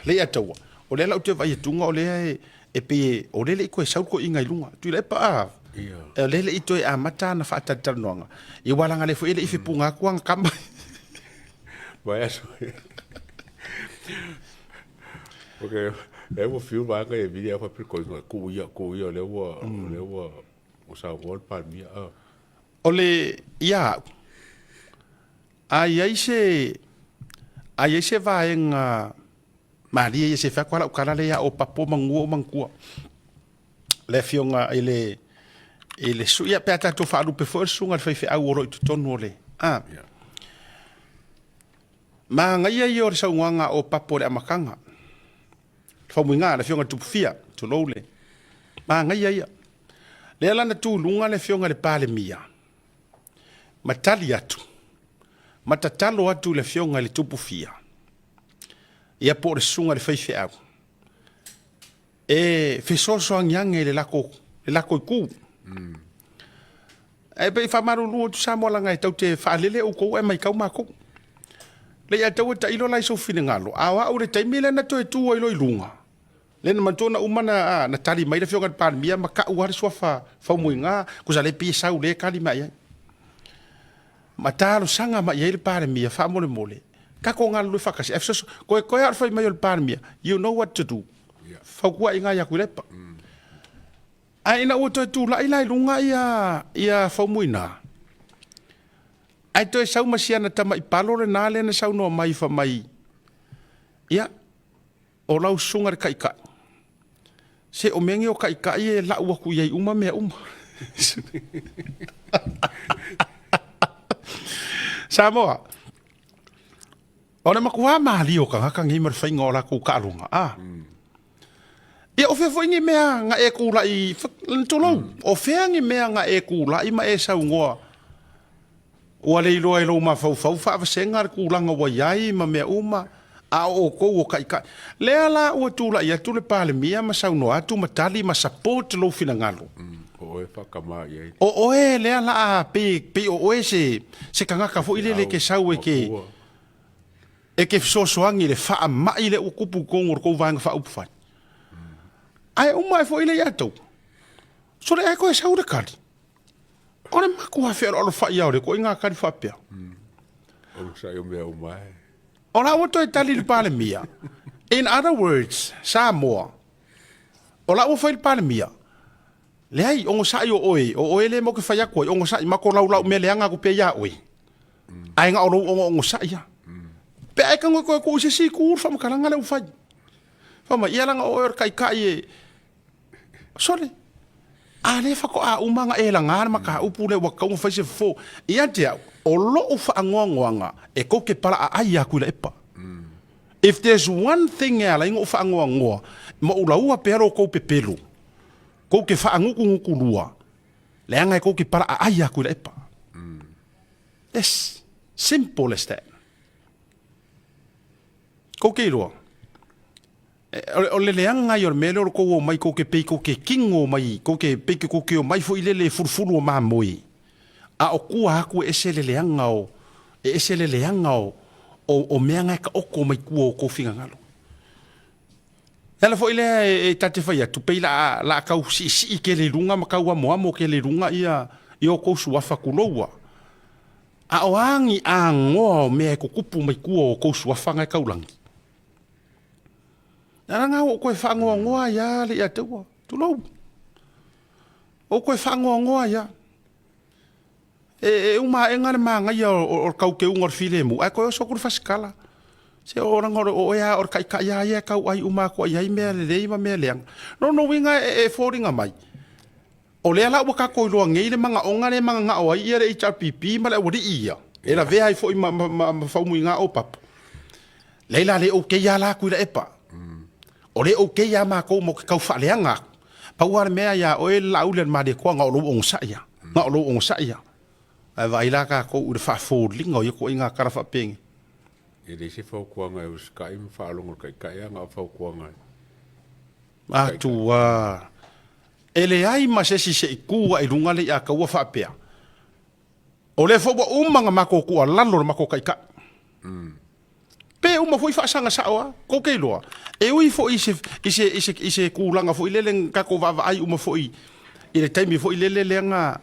Leiataua, o lea la ou te vaai atuga o lea e, e pei e, o lea e le i toe sau le toeaina i luga. Tuilaepa a, o lea e le i toe amata ana faatalitalanoaga, ia aua leaga o lea foi e le i fepuga atu ana tama. Vaiaso. Ok, lea ua fiu vaega ia e vili ai faapea toeaina, tuu ia, tuu ia, o lea ua, o lea ua, ua saunoa le Palemia. O le, ia au, A i ai se, a i ai se vaega malie ia se fai atu lava lau tala lea ia Opapo manu o manatua le afioga i le i le sui, ia pe a tatou faalupe foi o le susuga i le faifeau o lo o i totonu o le a. Manaia ia o le saunoaga a Opapo i le amataga, le faumuiga, le afioga i le Tupufia, tulou le, manaia ia. Lea la na tu i luga le afioga i le Palemia, ma tali atu, ma tatalo atu i le afioga i le Tupu Fia, ia po o le susuga i le faifeau, e fesoasoani ane i le lako, le lako itu. Ae pei e faamalulu atu Samoa leaga e tatou te faalele outou ae matau matou. Leiataua tailo la i sou finagalo, a o au i le taimi lea na toe tu ai loa i luga, Lea na manatua na uma na, na tali mai le afioga i le Palemia ma tau lava le suafa Faumuina, tusa lea e pei e sau lea e tali mai ai. Ma talosaga mai ai le Palemia, faamolemole, tatou galulue faatasi. Ae fesoasoani, toe toe lava o le fai mai o le Palemia, you know what to do. Fautua i ina ia Tuilaepa. Ae ina ua toe tulai la i luga ia, ia Faumuina, ae toe sau ma si ana tamai palo lena lea na saunoa mai fai mai, ia, O lau susuga i le Taitai, se o mea nei o Taitai e lau atu i ai uma mea uma. Samoa, o le matua malie o tagata nei ma le faiga o latou taaloga, a. Ia o fea foi ni mea na e tulai, tulou, o fea ni mea na e tulai ma e saunoa Ua le iloa e lou mafaufau faavasega le tulaga ua i ai ma mea uma, a o outou o taitai. Lea la ua tulai atu le Palemia ma saunoa atu ma tali ma support lou finagalo. O oe e faatama i ai. O oe lea la a pei, pei o oe se, se tagata foi lele e te sau e te, e te fesoasoani i le faamai lea ua tupu i totonu o le tou Vaega Faaupufai. Ae uma ae foi lea ia outou, sole ae toe sau le tali. O le matua fealoalofai lava o le ituaiga tali faapea. O le mea uma e. O la ua toe tali le Palemia. In other words, Samoa, o la ua fai le Palemia, leai, onosai o oe, o oe lea matou te fai atu ai, onosai, matou laulau mea leaga atu pea ia oe. Ae na o lou onosai lava. Pe a e tago e toe tuu i se isi itu le faamatalaga lea ua fai. Fai mai, ia leaga o oe o le taitai e, Sole, a lea faatoa uma ona e laga le mataupu lea ua tatau ona fai se fofo. Ia te au, o lou faanoanoaga e tou te palaaai ia Tuilaepa. If there's one thing e ala ai ona ou faanoanoa ma ou laua pea lo outou pepelo, tou te faanutunutulua, leaga e tou te palaaai ia Tuilaepa. Yes, simple as that. Tou te iloa, O le leaga ia o le mea lea o le tou omai tou te pei tou te kino mai, tou te pei tou te omai foi lele e fulufulu o mamoe, a o tua atu e ese le leaga o, e ese le leaga o, o, o mea na e taoto mai tua o tou finagalo. O le ala foi lea e ta te fai atu, pei la, la tau siisii tele i luga ma tau amoamo tele i luga ia, ia outou suafa tulou a. A o a ni agoa o mea e tutupu mai tua o outou suafa na e taulagi? Leaga ua ou toe faanoanoa ai lava le ia te ua, tulou. Ua ou toe faanoanoa ai lava. E, e uma aega le manaia o, o le tauteuga o le filemu, ae toe oso atu le fasikala. Se o leaga o oe lava o le taitai lava ia e tau ai uma atu ai mea lelei ma mea leaga. Lona uiga e, e foliga mai, o lea la ua tatou iloa nei le manaoga lea e mananao ai ia le HRPP ma le aualii ia, e lavea ai foi ma, ma, ma, ma Faumuina Opapo. Leai la le okay lava la Tuilaepa. O le okay lava matou matou te tau faaleaga atu. Pau lava le mea ia oe le Laauli a le Malietoa na o lou onosai lava. Na o lou onosai lava. Ae vaai la tatou i le faafoliga o ia ituaiga tala faapenei. E leai se fautuaga e usitai ma faalogo i le Taitai ae na o fautuaga e Atua. E leai ma se isi se i tu ae i luga le iataua faapea, O lea foi ua uma ona matou tuualalo i le matou Taitai. Pe uma foi faasaga sao a, kou ke iloa. E ui foi i se, i se, i se, i se kulaga foi lele tatou vaavaai uma foi i le taimi foi lele lea na,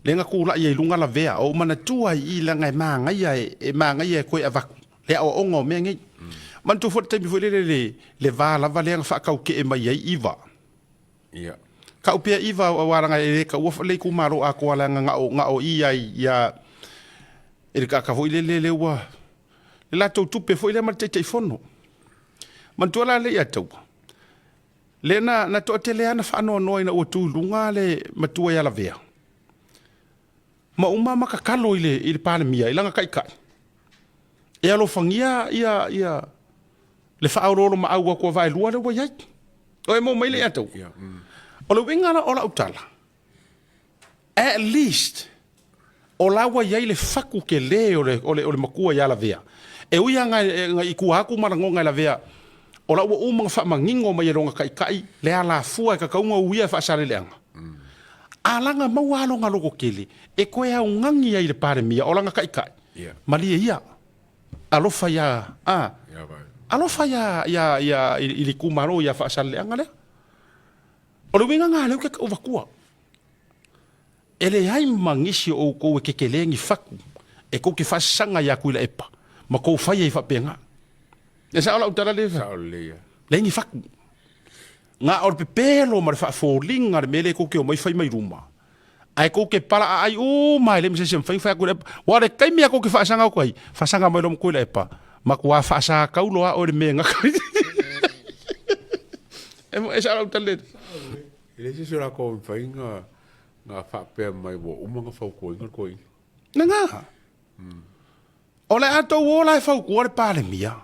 lea na tulai ai i luga lavea. O ou manatua i i leaga e manaia, e manaia e toe avatu le aoaoga o mea nei. Manatua foi le taimi foi lele le, le va lava lea na faataukee mai ai Iva. Ia. Kau pea Iva aua leaga e le taua le itumalo atoa leaga na o, na o i ai ia i le tagata foi lele lea ua le latou tupe foi lea ma le Taitaifono. Manatua la lea ia taua, lea na, na toatele lava na faanoanoa ina ua tu i luga le matua ia Lavea, ma uma ma tatalo i le, i le Palemia, i lana taitai, e alofagia ia, ia le faaoloolomaau atu a vaelua lea ua i ai. O e maua mai le ia taua? O le uiga la o lau tala, At least, o la ua i ai le fatu tele o le, o le, o le matua ia Lavea. E ui lava na i tua atu ma lagona e Lavea, o la ua uma ona faamanino mai e lona taitai le alafua e tatau ona uia e Faasaleleaga. A laga maua lava lona loto tele e toe augani ai i le Palemia, o lana taitai, malie ia, alofa ia, a, alofa ia, ia, ia, i le itumalo ia Faasaleleaga lea. O le uiga lena lea ou te tau avatua. E leai ma nisi o outou e tetele ni fatu e tou te faasasaga ia Tuilaepa ma tou fai ai faapena. E sao lau tala lea? Sao lelei ia. Leai ni fatu. Na o le pepelo ma le faafoliga le mea lea tou te omai fai mai luma. Ae tou te palaaai uma ai leai ma se isi e mafai ona fai atu i le epa. Aua o le taimi lava tou te faasaga atu ai, faasaga mai loa ma Tuilaepa, matua faasatau loa oe i le mea e gata ai. E sao lau tala lea? E leai se isi o latou e mafai ona faapea mai ua uma ona fautuaina le toeaina. Lena. O le a tou o la e fautua le Palemia,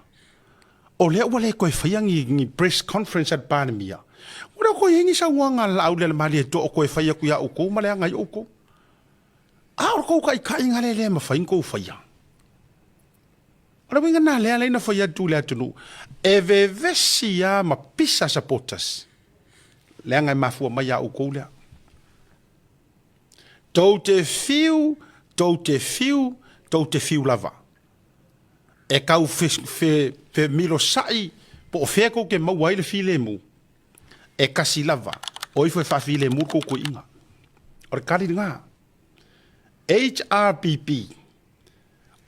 o lea ua le toe faia ni, ni press conference a le Palemia. Ua le o toe i ai ni saunoaga a le Laaulialemalietoa o toe fai atu ia outou ma leaga ai outou. A o le tou taitaiga lea e le mafai ona tou faia. O le uiga lena lea na fai atu i le atunuu, e vevesi lava ma pisa supporters, leaga e mafua mai ia outou lea. Tou te fiu, tou te fiu, tou te fiu lava. E tau femilosai po o fea tou te maua ai le filemu, e kasi lava, o ifo e faafilemu le tou toeaiga. O le tali lena. HRPP,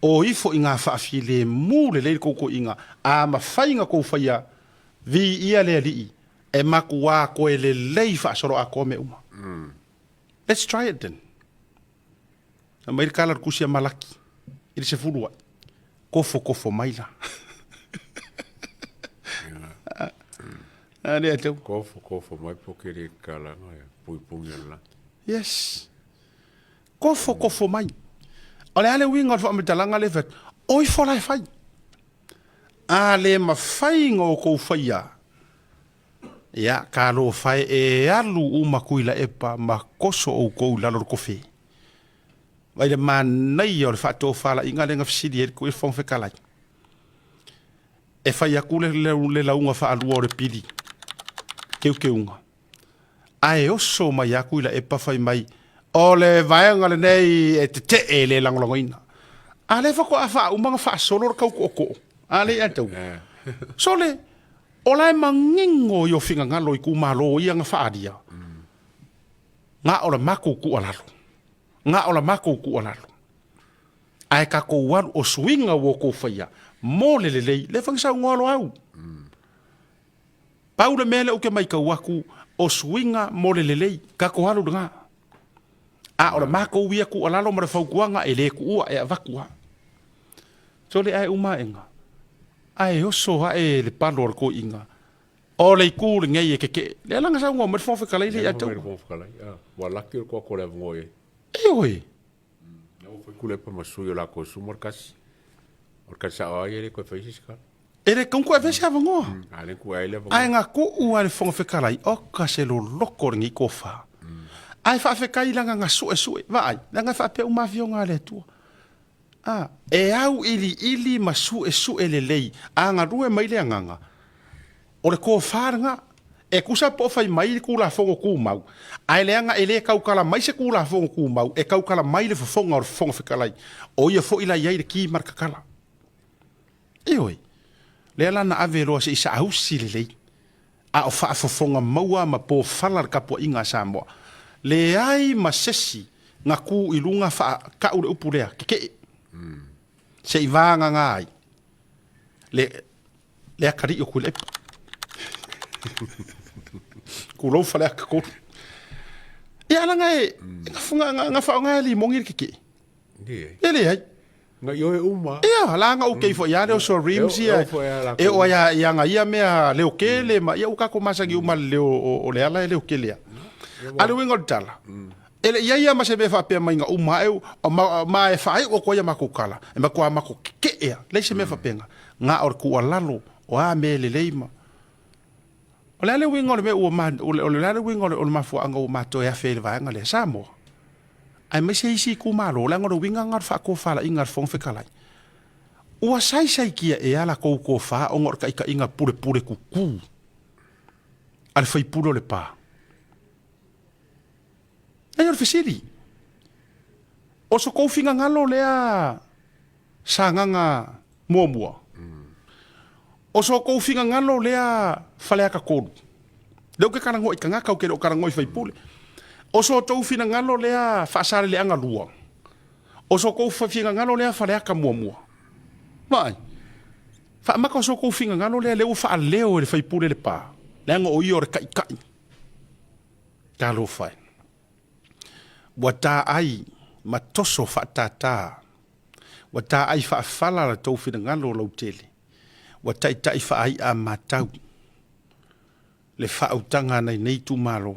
O ifo i ngā faafilemu lelei le kou toeaiga, a mafai na kou faia, viia le Alii, e makuā koe lelei faasolo atoa mea uma. Let's try it then. Aumai le tala o le tusi a Malaki i le 10 ai. Kofokofo mai la. A lea tau. Kofokofo mai po ke le kalanga ya puipugi o le lagi. Yes. Kofokofo mai. O le a le uiga o le faamatalaga lea e fai atu, o ifo la e fai. A le mafai ona outou faia, ia, talofa e, e alu uma Tuilaepa ma toso outou i lalo o le tofe. Vaai le manaia o le faatofalaiga lea na fesili ai le Fofoga Fetalai. E fai atu le, le, le lauga faalua o le pili teuteuga. Ae oso mai a Tuilaepa fai mai, O le vaega lenei e tetee e le lagolagoina. A lea faatoa faauma ona faasolo le tau tootoo. A lea ia tau. Sole, o la e manino i o finagalo itumalo ia na faaalia. Na o le matou tuualalo. Na o le matou tuualalo. Ae tatou alu o suiga ua outou faia mo le lelei. Lea foi na saunoa Loau. Pau le mea lea ou te matau atu, o suiga mo le lelei, tatou alu lena. A o le matou ia tuualalo ma le fautuaga e le tuua, e avatu lava. Sole ae uma aega, ae oso ae le palo a le toeaina, o le itu lenei e tetee. Lea la na saunoa mai le Fofoga Fetalai lea ia te au. Ua laki le toa le avanoa i ai. Ioe. Lea ua fai kulepa ma sui o lakou suma le kasi. O le kasi sao ai e le koe fai se isi kala. E le kaunku ave se avanoa. A le ku ai le avanoa. Ae na tuu a le Fofoga Fetalai, oka se loloko lenei tofa. Ae faafetai leaga na suesue, vaai, leaga e faapea uma afioga a le Atua. A, e auiliili ma suesue lelei, a galue mai le agaga, O le tofa lena. E tusa po o fai mai le Tulafono Tumau, ae leaga e le tautala mai se Tulafono Tumau, e tautala mai le fofoga o le Fofoga Fetalai, o ia foi la i ai le ki ma le tatala. Ioe. Lea la na ave loa se i saausi lelei, a o faafofoga maua ma pofala le tapuaiga a Samoa. Leai ma sesi na ku i luga faakau le upu lea, keke'e, se i vagaga ai le le atalii o Tuilaepa. Tulou Faleata 3. Ia alaga e na faaaoga e limogi le keke'e. E leai. Na ioe uma. Ia, la na ou foi ia leo so rims ia. E o ia ia nga ia mea leo kele ma ia uka ko masagi uma leo o le ala e leo kele ia. A le uiga o le tala. E le ia ia ma se mea faapea mai nga uma e o ma, ma e faaiu o koia makou kala. E matua mako keke'e ia. Leai se mea faapena. Nga o le tuualalo o a mea e lelei ma O le a le uiga o le mea ua ma, o le a le uiga o le mafuaaga ua matou e afe ai i le vaega lea? Samoa, aemaise isi itumalo, leaga o le uiga lena o le faatofalaiga a le Fofoga Fetalai. Ua saisaitia ea latou tofa ona o le taitaiga pulepule tutu a le sui usufono o Lepa? Leai, o le fesili, o so tou finagalo lea Sagaga muamua. O so outou finagalo lea Faleata 3. Lea ou te talanoa i tagata ou te le o talanoa i faipule. O so outou finagalo lea Faasaleleaga 2. O so outou finagalo lea Faleata muamua. Vaai. Faamata o so outou finagalo lea lea ua faaleo e le faipule Lepa, leaga o ia o le taitai. Talofa e. Ua taai ma toso faatātā, ua taai faafala la tou finagalo lautele, ua taitai faai'a matau le faautaga a nai nei itumalo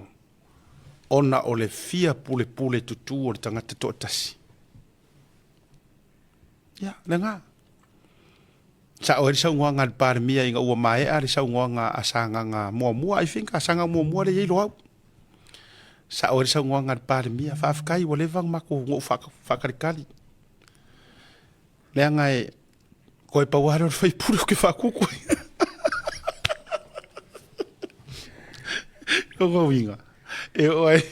ona o le fia pulepule tutū o le tagata toatasi. Ia, lena. Sa'o ai le saunoaga a le Palemia ina ua maea le saunoaga a Sagaga muamua, I think a Sagaga muamua lea e i ai Loau. Sa'o ai le saunoaga a le Palemia, faafetai ua leva ona matou ona ou faatalitali, leaga e toe pau lava lea o le faipule ou te faatutu ai. Lona uiga, e oo ai,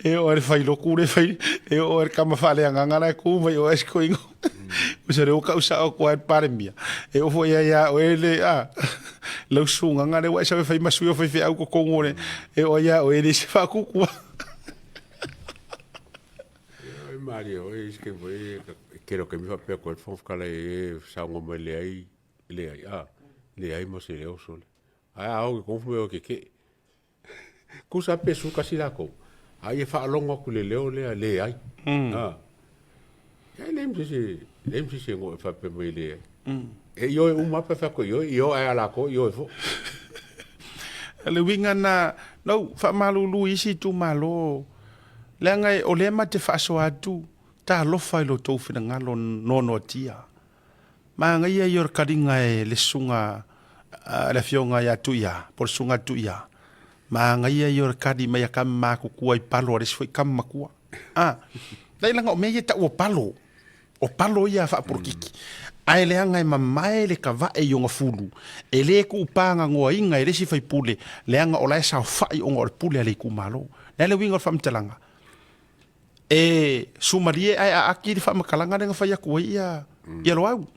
e oo ai le failotu le fai, e oo ai le tama faaleagaga la e tu mai o ai si toeaina. O se lea ua tau sao atu ai le Palemia, e oo foi ia ia oe le, a, lau susugaga lea ua e sau e fai ma sui o faifeau i totonu o le, e oo ai ia oe e leai se faatutu. E malie foi isi taimi foi e tele o taimi faapea atu ai le Fofoga Fetalai e saunoa mai leai, leai, a, leai ma se leo sole. Ae a oo i totonu fai mai o keke'e. Tusa pe sui tasi latou, a ia faalogo atu i le leo lea leai. A. E leai ma se isi, leai ma se isi e goe faapea mai leai. E ioe uma lava pe fai atu e ioe, ioe ae a latou ioe foi. O le uiga lena, na ou faamalulu i isi itumalo, leaga o lea ma te faasoa atu, talofa i lo outou finagalo noanoatia. Manaia ia o le taliga e le susuga a le afioga ia Tuia, po o le susuga Tuia. Manaia ia o le tali mai a tama matutua i palo a le isi foi tama matua. A, leai leaga o mea ia e tau o palo, o palo ia faapolokiki. Ae leaga e mamae le tavae i ona fulu, e le tuupagagoaina e le isi faipule, leaga o la e saofai ona o le pule a le itumalo. O le a le uiga o le faamatalaga? E sumalie ae aati le faamatalaga lea na fai atu ai ia ia Loau.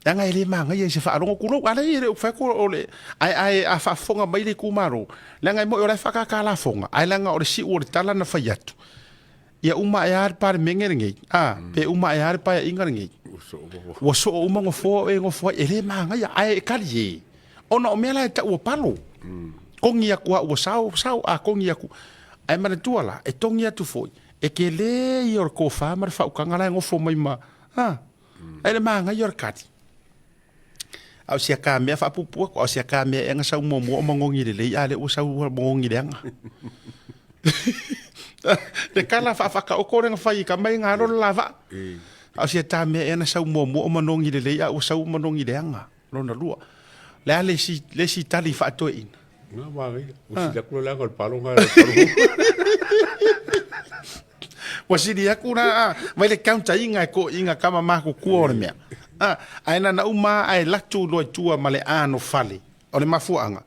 Leaga e le manaia i se faalogo tulou, a leai e le o fai atu o le ae ae a faafofoga mai le itumalo, leaga e moni o la e faatata lafoga, ae leaga o le siu o le tala na fai atu, ia uma ae lava le Palemene lenei, a, pe uma ae lava le Paeaiga lenei, ua soo uma nofoa o e nofo ai, e le manaia, ae e tali e, ona o mea la e tau o palo. Togi atu lava ua sao, sao, a togi atu. Ae manatua la, e togi atu foi, e tele ia o le tofa ma le faautaga la e nofo mai ma, a, ae le manaia o le kali. A o si ata mea faapuupuu atu, a o si ata mea ea na sau muamua o manogi lelei, a lea ua sau ua manogi leaga. Le tala faafaataoto lea na fai i tama ia na alo le lavaa. A o si ata mea ea na sau muamua o manogi lelei, a ua sau ua manogi leaga. Lona lua. Le a le isi, le isi tali faatoeaina? Na manaia. Ua sili atu le leaga o le palo na le palo. Ua sili atu la a, mai le counter inga e ko inga kama makutua o le mea. A, ae na na uma ae latu loa i tua ma le ano fale. O le mafuaaga,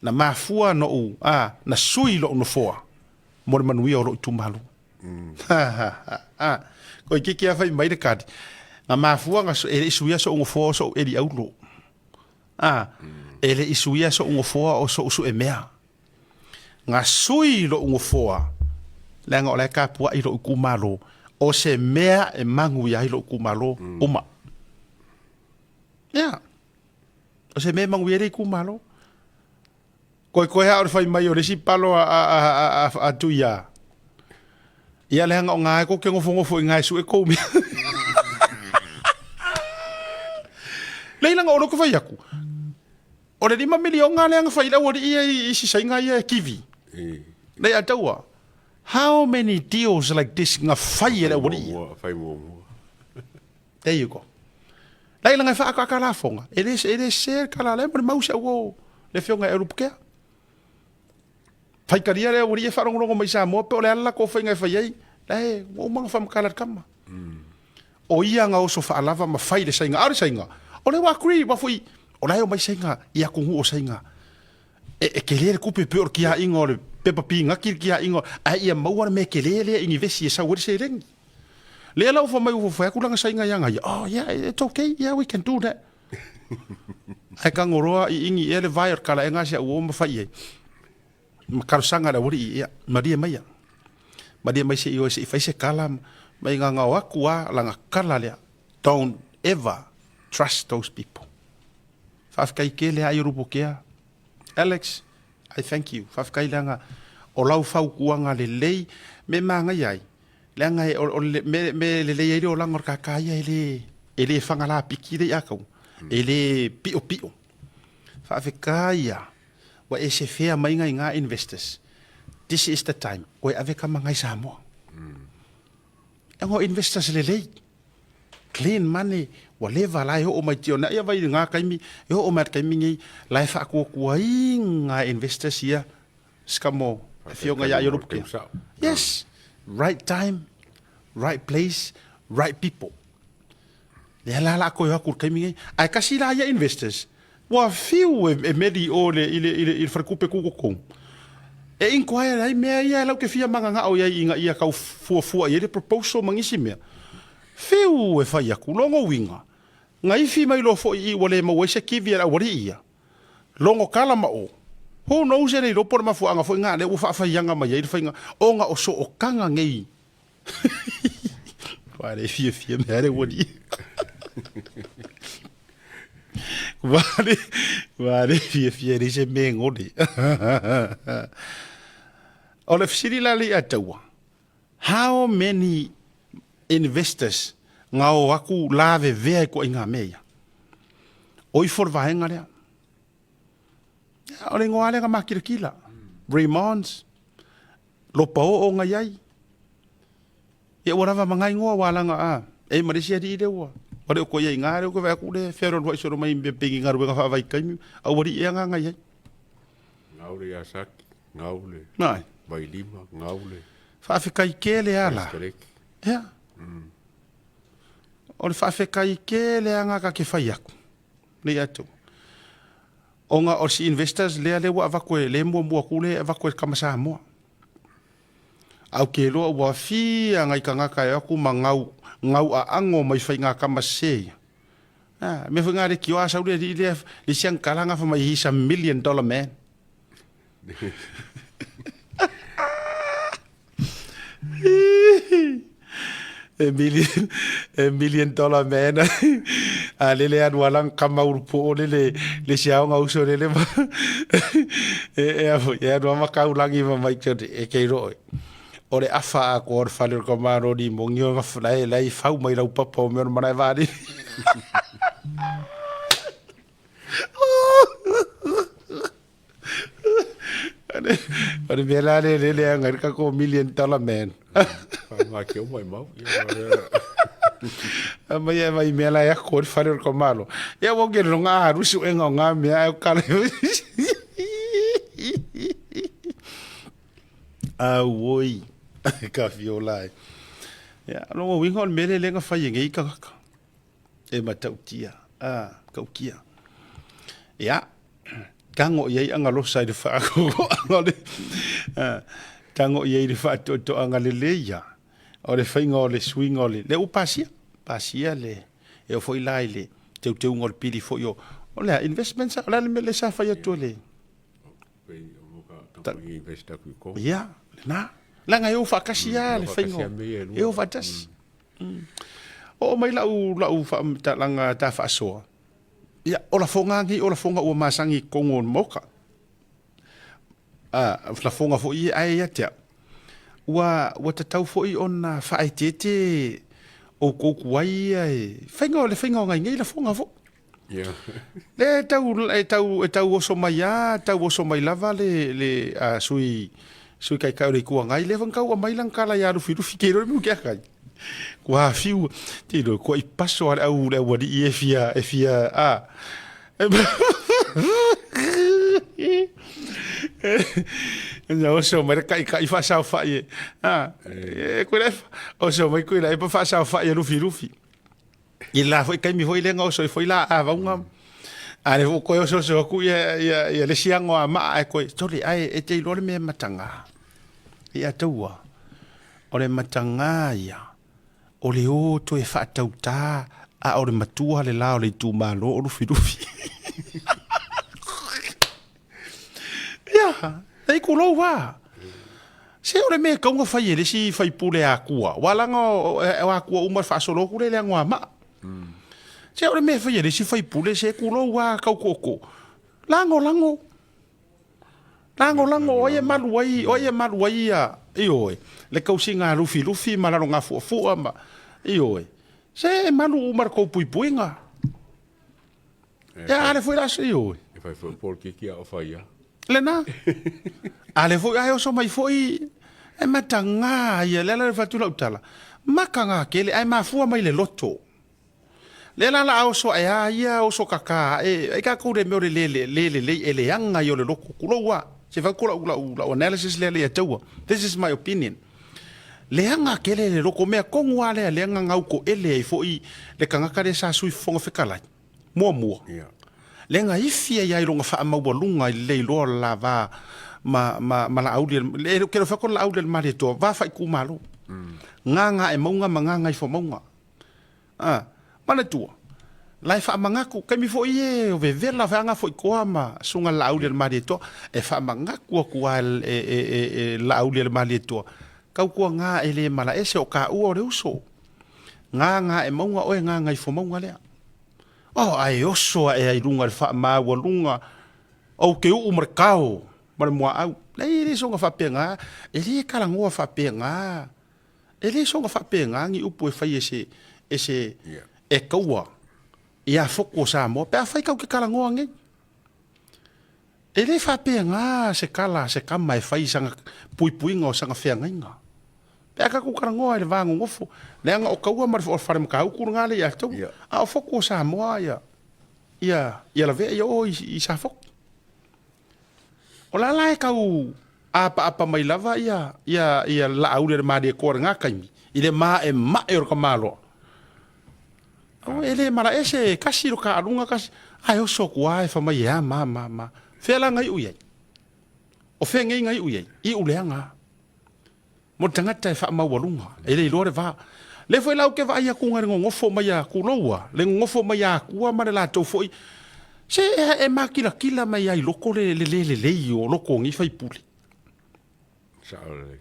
na mafua noʻu, a, na sui loʻu nofoa mo le manuia o loʻu itumalo. A, ko i kiki a fai mai le kali. Na mafua na e le i suia soʻu nofoa o soʻu eli aulo. A, e le i suia soʻu gofoa o soʻu suʻemea. Ga sui loʻu gofoa, leaga o la e kapuaʻi loʻu itumalo, o se mea e manuia ai loʻu itumalo uma. Ia, o se mea e manuia ai le itumalo. Koekoe a o le fai mai o le isi palo a Tuia. Ia leaga o ngā e ko ke ngofongofo i ngā e sue kou mea. Leila nga o loko fai aku. O le 5 miliona lea nga fai lau alii ia i sisaiga ia e kiwi. Lei a taua. How many deals like this nga fai e le aualii ia? Fai muamua. There you go. Leila nga whaakaka lafonga. E le, e le se kala le mo le mau se au le fionga e rupukea. Fai kalia le aualii e whaalongolongo mai Samoa pe o le ala ko whainga e whai ai. Lai, ua uma nga whamakala le kama. O ia nga oso whaalava ma whai le sainga. A le sainga. O le wa agree, wa fui. O lai o mai sainga, i aku ngu o sainga. E, e ke le kupe pe o kia inga o le pepa pingaki le kia inga. A ia maua le me ke le le ingi vesi e sau e se lengi. Lea la ufa mai ufa fai aku langa sainga ia ngai. Oh yeah, it's okay. Yeah, we can do that. Ai ka ngoroa i ingi e le vai o kala e ngasi au o mawhai ai. Ma karosanga le awari i ia. Maria mai ia. Maria mai se i oe se i whai se kala mai ngā ngao aku a langa kala lea. Don't ever trust those people. Whaafekai ke lea ai rupo kea. Alex, I thank you. Whaafekai leanga o lau whaukuanga le lei me māngai ai. Leaga e, o, o le, me, me lelei ai le olaga o le kākā ia e le, e le whangalā piki le i akau, e le pio pio. Whaafekai ia, ua e se whea mai ngai ngā investors. This is the time, koe ave ka mangai Samoa. E ngō investors lelei. Clean money, ua leva la e oo mai tio na ia vai ngā kaimi, e oo mai kaimi ngei, la e whaakuakua i ngā investors ia, Skamo, afioga ia Iolupukia. Yes, right time, right place, right people. Lea la la koe aku kaimi ngai. Ai kasi la ia investors. Ua fiu e, e meli o le i le i le i le wharekupe ku koko. E inquire ai mea ia e lau ke fia manga ngao ia i nga ia kau fua fua i le proposal mangisi mea. Fiu e whai aku longo winga. Nga ifi mai lo fo i ua le maua se kivi e la wari ia. Logo kala ma o. Who knows e le iloa po o le mafuaaga foi nga lea ua faafaiaga mai ai le faiga o nga o sookaga nei. Ua le fiafia mea le ualii. Ua le, ua le fiafia e leai se mea e gole. O le fesili la le ia taua, how many investors nga o aku lavevea i koaiga mea ia? O ifo le vaega lea. O le ingoa lea nga makilakila. Raymond's, lopa oo ngai ai. Ia ua lava ma ngai ingoa ua langa a. E ma le isi alii lea ua. Ua le o koe ai ngā lea koe aku le whea roa iso mai me pengi ngā ruenga whaawai kaimi. Au alii ea ngā ngai ai. Ngaule ia saki, ngaule. Nai. Vailima, ngaule. Whaawhekai ke le ala. Ia. O le faafetai tele lava ka ke fai aku nei atu. Ona o si investors lea lea ua avatu e le muamua atu lea e avatu e kama Samoa. Au ke loa ua fia ngai tagata e o atu ma gau, gau aano mai faiga kama sese ia. A, mea foi nga le kioa sau le alii lea, le isi ankala nga fa mai he's a million dollar man. A million, a million dollar man. A lele anu alang kama uru po o lele, le si aonga uso lele ma. E, e afu, e anu ama kau langi ma mai te e kei roe. O le afa a ko o le fale o le kamaro ni mo ngio nga lai, lai fau mai lau papa o mea o manae vāri. O le mea la le lele anga i ka ko million dollar man. Ngā ke o mai mau. A mai e mai mea la e ako le fale o le komalo. Ia wo ke ronga a rusu enga o ngā mea e o kale. Auoi. Ka fiola e. Ia, longo winga o le mele lenga whai e ngei kangaka. E matautia, a, kaukia. Ia, tago i ai agalosa i le faatoatoaga o le, a, tago i ai le faatoatoaga lelei ia, o le faiga o le suiga o le, lea ua pasia, pasia le, e oo foi la i le teuteuga o le pili foi o, O le a, investment sa, o le a le mea lea sa fai atu e le... Ia, lena. Leaga e o faatasi lava le faiga. E o faatasi. Oo mai lau, lau faamatalaga ta faasoa, ia, o lafoga lava nei o lafoga ua masani i totonu o le Maota. Lafoga foi ia, ae ia te au, ua, ua tatau foi ona faaeteete outou tuai ia e faiga o le faiga o nai nei lafoga foi. Yeah. Le e tau, e tau, e tau oso mai a, tau oso mai lava le, le a, sui, sui taitai o le Itu Agai, lea foi na tau aumai lana tala ia Lufilufi, te iloa le mea o ke aka ai. Kua fiu, te iloa, kua i paso a le au, le aualii e fia, e fia, a, Na oso mai le kaʻikaʻi faasaofaʻi e a e koe oso mai koe e pa faasaofaʻi e lufilufi i la foi taimi foi lea na oso ai foi la a vauga a le koe oso oso aku ia ia ia le isi ago a maa e koe sole ae e te iloa le mea e mataga ia taua o le mataga ia O le o toe faatautā a o le matua le la o le itumalo o Lufilufi. Ia, e kulou a. Se o le mea e tau na fai e le isi faipule akua, ua laga o akua uma faasolo atu le le ago a maa. Se o le mea e fai e le isi faipule, se kulou a tau tootoo. Lagolago. Lagolago o ai e malu ai, o ai e malu ai ia, ioe, le tausiga a Lufilufi ma Lalogafuafua ma, ioe, se e malu uma le tou puipuiga. Ia, a lea foi la, ioe. E fai foi polokiki a o fai a. Lena. A lea foi, ae oso mai foi, e mataga ia, lea la e fai atu lau tala, mataga tele, ae mafua mai le loto. Lea la la a oso ae a ia oso kaka ae ai tatou le mea o le le le lelei e leaga ia o le loto tulou a se fai atu lau lau lau analysis lea le taua this is my opinion leaga tele le loto mea tonu a lea lea na gautoele ai foi le tagata lea sa sui fofoga fetalai muamua yeah. lea na ifi ai ai lona faamaualuga i le le iloa o le lava ma ma ma Laauli le ke lo fai atu Laauli le Malietoa va faaitumalo Gagaemauga ma Gagaifomauga A, manatua, la e faamanatu, taimi foi e o vevela feaga foi koa ma susuga Laauli a le Malietoa, e faamanatu atu lava e, e, e, e Laauli a le Malietoa, tautuaga e le malaese o taua o le uso. Gagaemauga oe Gagaifomauga lea. Oh, ae oso ae ai luga i le faamaualuga, ou te uu ma le kao ma le muaau. Leai, e le soona faapena, e le talanoa faapena. E le soona faapena ni upu e fai e se, e se, e taua ia Foku o Samoa, pe afai tatou te talanoa nei. E le faapena se tala a se tama e fai i sana puipuiga o sana feagaiga. Pe a tatou talanoa i le va nonofo, leaga o taua ma le fale Matautu lena lea ia taua, a o Foku o Samoa ia, ia, ia lavea ia oo i Safotu. O la la e tau apaapa mai lava ia, ia, ia Laauli a le Malietoa i lena taimi, i le maemae o le tamaloa. Aua e le malaese, e kasi lo taaluga kasi, ae oso atu lava e fai mai e a ma ma ma. Fea la na iu i ai? O fea nei na iu i ai? Iu leaga lava. Mo le tagata e faamaualuga, e le iloa le va. Lea foi la ou te vaai atu i le nonofo mai a Kuloua, le nonofo mai a Akua ma le latou foi, se e makilatila mai lava i loko le le lelei o loko o nei faipule. Sao lelei.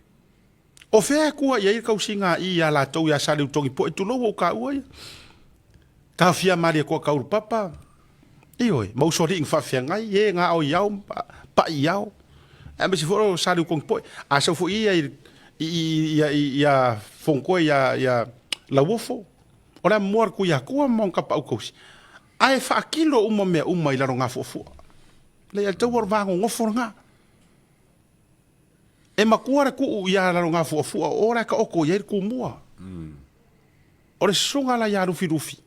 O fea e kua i ai le tausiga i ia latou ia Saleutogi poe, tulou ou taua ia. Taofia malie koa kaulu papa, ioe, ma usoalii na faafeagai, e na ao i ao, paʻi i ao. Aemaise foi o Saleutogi poe. A sau foi ia i, i, i, i, ia Fonotoe ia, ia Lauofo, o le amoa le Tuiatua ma ona tapaau tausi. Ae faatino uma mea uma i lalo gafuafua. Leai, a le taua o le va nonofo lena. E matua le tuu ia lalo gafuafua o la e taoto i ai le tumua. O le susuga la ia Lufilufi,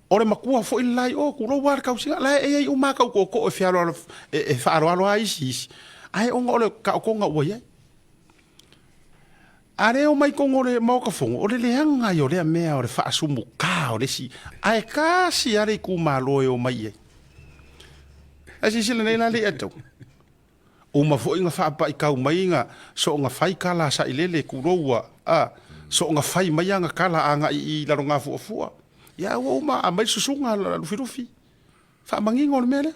o le matua foi le la i o, tulou lava le tausiga, la e i ai uma lava tau tootoo e fealoalo, e faaaloalo lava isi isi, ae ona o le taotoga ua i ai. A le omai tonu o le Maota Fono, o le leaga ia o lea mea o le faasumuta o le isi, ae tasi lava le itumalo e omai i ai. Ae silasila nei la le iatau. Uma foi na faapaikau mai na soona fai tala a Sailele, tulou a, a, soona fai mai ana tala agai i Lalogafuafua. Ia ua uma aumai le susuga a Lufilufi. Faamanino o le mea lea.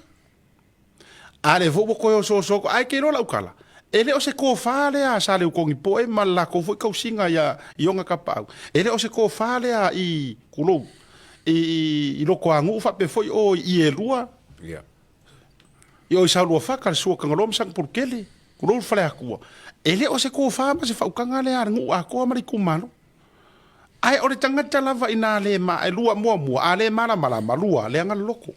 A lea foi ua toe osooso atu, ae te iloa lau tala, e le o se tofa lea a Saleutogi poe ma le latou foi tausiga ia i ona tapaau. E le o se tofa lea i, tulou, i Lotoanuu faapea foi o i Ielua, Ia. I o i Sauluafata, le Sua Tagaloa ma Sagapolutele, tulou le Faleatua. E le o se tofa ma se faautaga lea a le nuu atoa ma le itumalo. Ae o le tagata lava ina le ma, e lua, muamua, a le malamalama, lua, leaga le loto.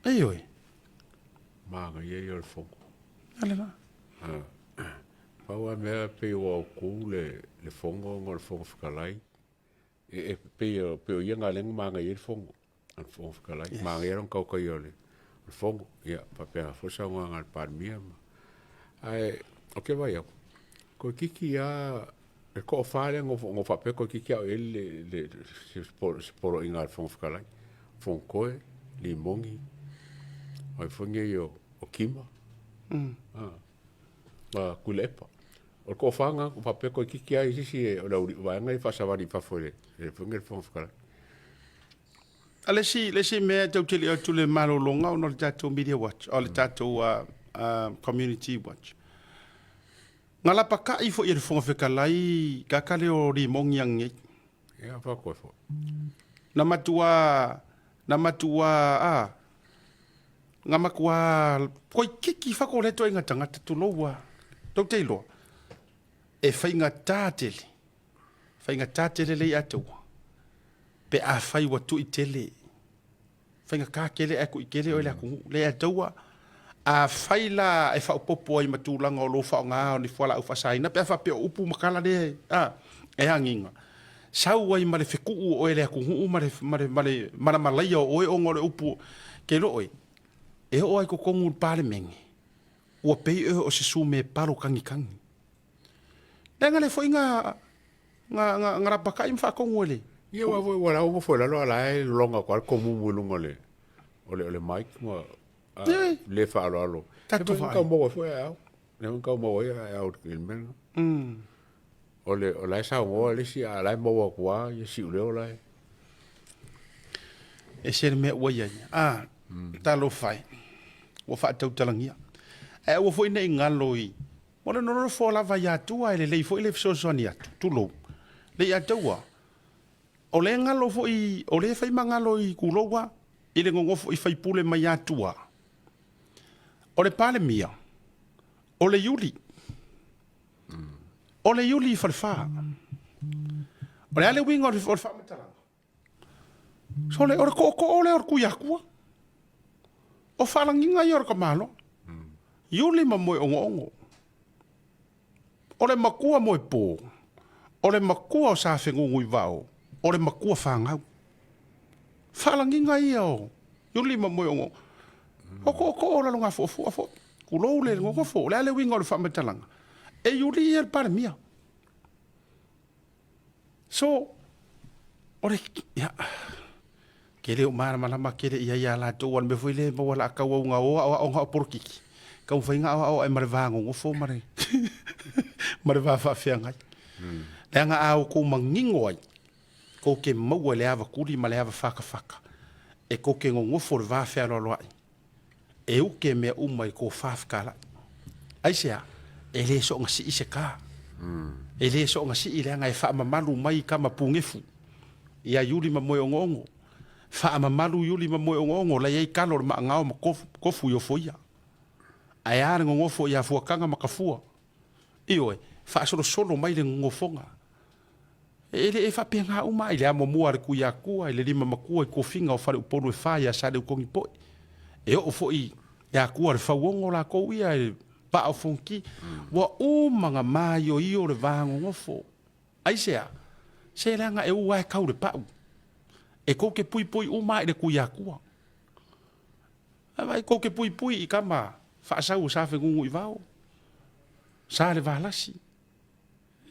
Ioe. Manaia ia o le fono. A le la. Pau lava mea pei ua outou le fono ona o le Fofoga Fetalai. E pei o ia na lea na manaia ai le fono a le Fofoga Fetalai. Yes. Manaia lona tautaia o le fono. Ia, faapena foi le saunoaga a le Palemia. Ae ou te vaai atu, toeitiiti lava le toafa lea na ou faapea toeitiiti lava oo i ai se poloaiga a le Fofoga Fetalai. Fonotoe, Limoni, o ai foi nei o Kima, ma Tuilaepa. O le toafa lena na faapea toeitiiti lava i se isi o le vaega ia faasavali i fafo e le foi nei le Fofoga Fetalai. A le isi mea e tau te le atu le malologa ona o le tatou media watch, o le tatou community watch. Na lapakai foi e le Fofoga Fetalai kaka lea o Limoni ananei. Ia, faakoe foi. Na matua, na matua, a, na matua toeitiiti fako lea ituaiga tagata, tulou lava. Tou te iloa, e faigata tele, faigata tele le ia te ua, pe afai ua tui tele, faigata tele ae tui tele oe i le atunuu. Le ia te ua, afai la e faaopoopo ai ma tulaga o lo o faaaoga o ni fualaau faasaina pe a faapea o upu ma tala lea e agiga, sau ai ma le fetuu o oe e le atunuu ma le, ma le, ma le malamalaia o oe ona o le upu ke lo oe, e oo ai i totonu o le Palemene, ua pei oe o se sume palo tagitagi. Leaga lea foi na, na, na, na lapakai ma faatonu e le. Ia aua foi ua la ua nofo i lalo a o la e lologa atu lava le tomumu i luga o le, o le, o le mic ma Ioe. le faaaloalo. Tatou Lea foi na tau maua ai foi aeao. Lea foi na tau maua ai aeao i le mea lena. O le, o la e saunoa le isi a o la e maua atu lava ia siuleo la e. Ese le mea ua i ai. A, talofa e, ua faatautalagia. Ae aua foi ne i galo i, o le nonofo lava i Atua e lelei foi le fesoasoani atu, tulou, le i Ataua. O le galo foi, o le fai ma galo i tulou a, i le nonofo i faipule mai Atua. O le Palemia, o le Iuli. O le Iuli i Falefa. O le a le uiga o le faamatalaga? Sole, o le tootoo lea o le Tuiatua. O faalagiga ia o le tamaloa. Iuli ma moe ogoogo. O le matua moepo, o le matua o Safeguguivao, o le matua fanau. Faalagiga ia o Iuli ma moe ogoogo. O tootoo o Lalogafuafua foi. Tulou le nonofo, o le a le uiga o le faamatalaga? E Iuli ia le Palemia. So, o le, ia, ke le o malamalama tele i ai ia latou, aua o le mea foi lea e maua o le a tauau ina o aoaoga o polokiki, taumafai ina aoao ae ma le va nonofo ma le, ma le va faafeagai. Leaga a outou manino ai, tou te maua i le ava tuli ma le ava fatafata, e tou te nonofo i le va fealoaloai, e uke mea uma i tofa fetalai. Aisea? E le soona sii se ta. E le soona sii leaga e faamamalu mai tama punefu ia Iuli ma Moeogoogo. Faamamalu Iuli ma Moeogoogo la e i ai talo o le maagao ma tofu i ofoia. Ae a le nonofo ia Fuataga ma Tafua? Ioe, faasolosolo mai le nonofoga. E le e faapena uma i le amomua a le Tuiatua, i le lima matua i tofiga o Faleupolu e fa ia Saleutogipoe. E oo foi i Atua le Fauono latou ia i le vaa o Fonoti. Ua uma ona maioio le va nonofo. Aisea? Se leaga e u lava e tau le pau. E tou te puipui uma lava i le Tuiatua. Ae vaai tou te puipui i tama faasau o Safeguguivao, Salevalasi.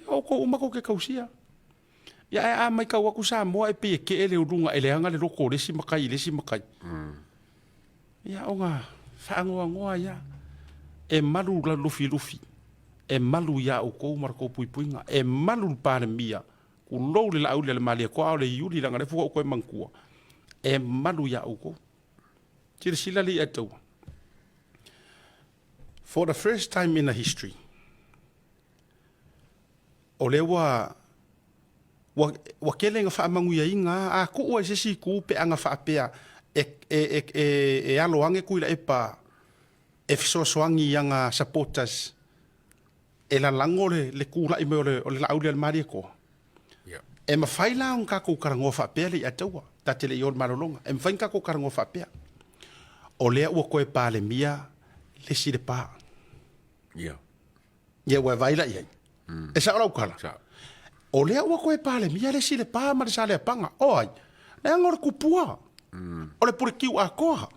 O outou uma tou te tausia. Ia ae a matau atu Samoa e pei e kee le uluga e leaga le loto o le isi matai i le isi matai. Ia ona faanoanoa ai lava. E malu la Lufilufi, e malu ia outou ma la outou puipuiga, e malu le Palemia, tulou le Laauli a le Malietoa a o le Iuli leaga o lea foi ua ou toe manatua. E malu iā oukou. Silasila le ia taua. For the first time in a history, o lea ua ua, ua tele ina faamanuiaina a tuu ai se isi itu pe ana faapea e, e, e, e, e alo ane Tuilaepa e fesoasoani i ana supporters e lalago le, le tulai mai o le, o le Laauli a le Malietoa. Yeah. E mafai la ona tatou talanoa faapea le Iataua, ta te le i o i le malologa. E mafai ona tatou talanoa faapea, o lea ua toe Palemia le isi Lepa. Yeah. Ia ua e vaai la i ai. E sao lau tala? Sao. O lea ua toe Palemia le isi Lepa ma le Saleapaga. O ai? Leaga o le kupua. O le Pulekiu atoa.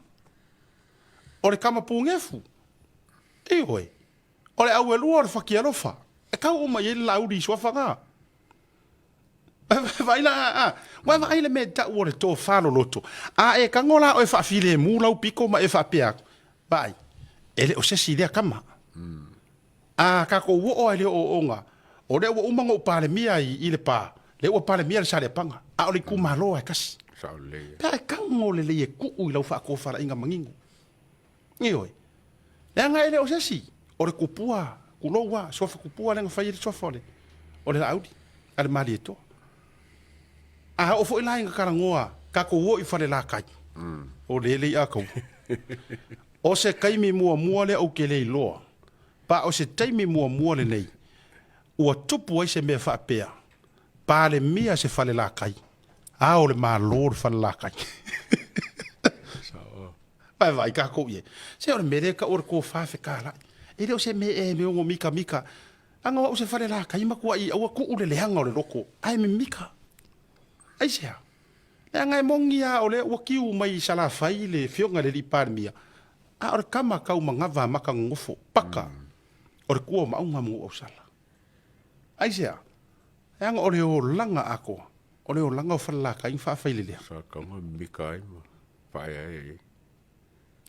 O le tama pugefu. Ioe. O le auelua o le fatialofa, e tau uma i ai le Laauli i suafa na. Vaai la, a, ua e vaai le mea e tau o le tofa loloto. A e tago la oe faafilemu lau pito ma e faapea atu, vaai, e le o se isi lea tama. A tatou oo lava i le ooooga, o lea ua uma ona ou Palemia i Lepa, lea ua Palemia le Saleapaga, a o le itumalo lava e tasi. Sao lelei. Pe a e tago lelei e tuu i lau faatofalaiga manino. Ioe. Leaga e le o se isi, o le kupua, tulou a, suafa kupua lea na fai ai le suafa o le, o le Laauli, a le Malietoa. A oo foi la ina talanoa, tatou o i Falelatai, o le le i'a taua. O se taimi muamua lea ou te le iloa, pa o se taimi muamua lenei ua tupu ai se mea faapea, Palemia se Falelatai, ao le Malo le Falelatai. Vae vaai tatou i ai. Se o le mea lea e tau o le tofa fetalai. E le o se mea e ono mikamika. Ana o au se Falelatai matuai aua tuu le leaga o le loto ae mimika. Aisea? Leaga e moni lava o lea ua tiu mai i Salafai le afioga i le alii Palemia, a o le tama tau manava maka nonofo, paka, o le tua o Maauga ma Nuuausala. Aisea? Leaga o le olaga atoa, o le olaga o Falelatai ma Faafailelea. Sa tatau ona mimika ai ma faaeaea i ai.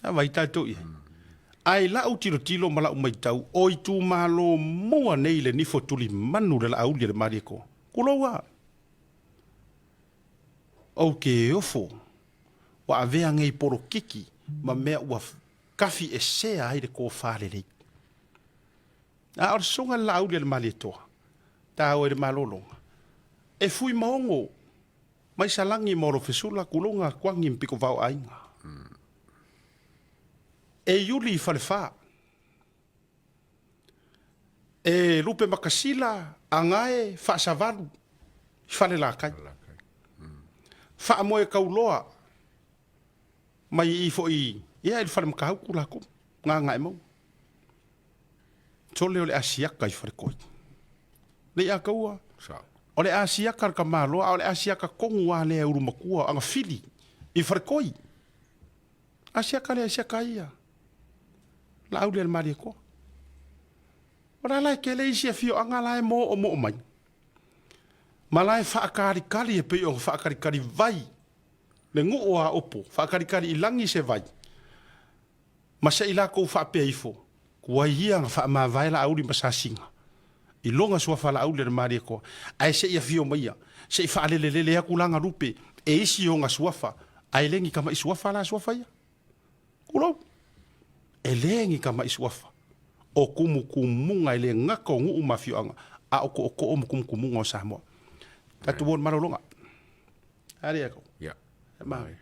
A vai tatou i ai. Ae i lau tilotilo ma lau matau, o itumalo mua nei le nifo tulimanu le Laauli a le Malietoa. Tulou a. Ou te ofo ua avea nei polokiki ma mea ua tafi esea ai le tofa lelei. A o le sosoga le Laauli a le Malietoa, taua i le malologa, e Fuimaono mai Salani ma Olofesula, tulou Tuagi ma Pitovao aiga. E Iuli i Falefa, e Lupe Makasila, Agae, Faasavalu i Falelatai. Faamoetauloa mai i i foi ia i le Fale Matautu latou, Gagaemauga. Sole o le asiata i Falekoi. Lei a taua, o le asiata le tamaloa, a o le asiata tonu lava lea e ulumatua o Agafili i Falekoi. Asiata le asiata ia, Laauli a le Malietoa. O la la e tele isi afioaga la e moomoo mai, ma la e faatalikali e pei ona faatalikali vai le nuu o Aopo, faatalikali i lagi se vai, Ma se i lakou faapea ifo, Kuai ia na faamavae Laauli ma Sasiga i lona suafa Laauli a le Malietoa, ae se i afio maia, se i faalelelele atu la galupe e isi ona suafa, ae le ni tama'i suafa la suafa ia. Tulou. E le ni tama'i suafa. O tumutumuga e le gata o nuu ma afioaga, a o tootoo ma tumutumuga o Samoa. Tatou o i le malologa. A lea kou. Ia. E maui.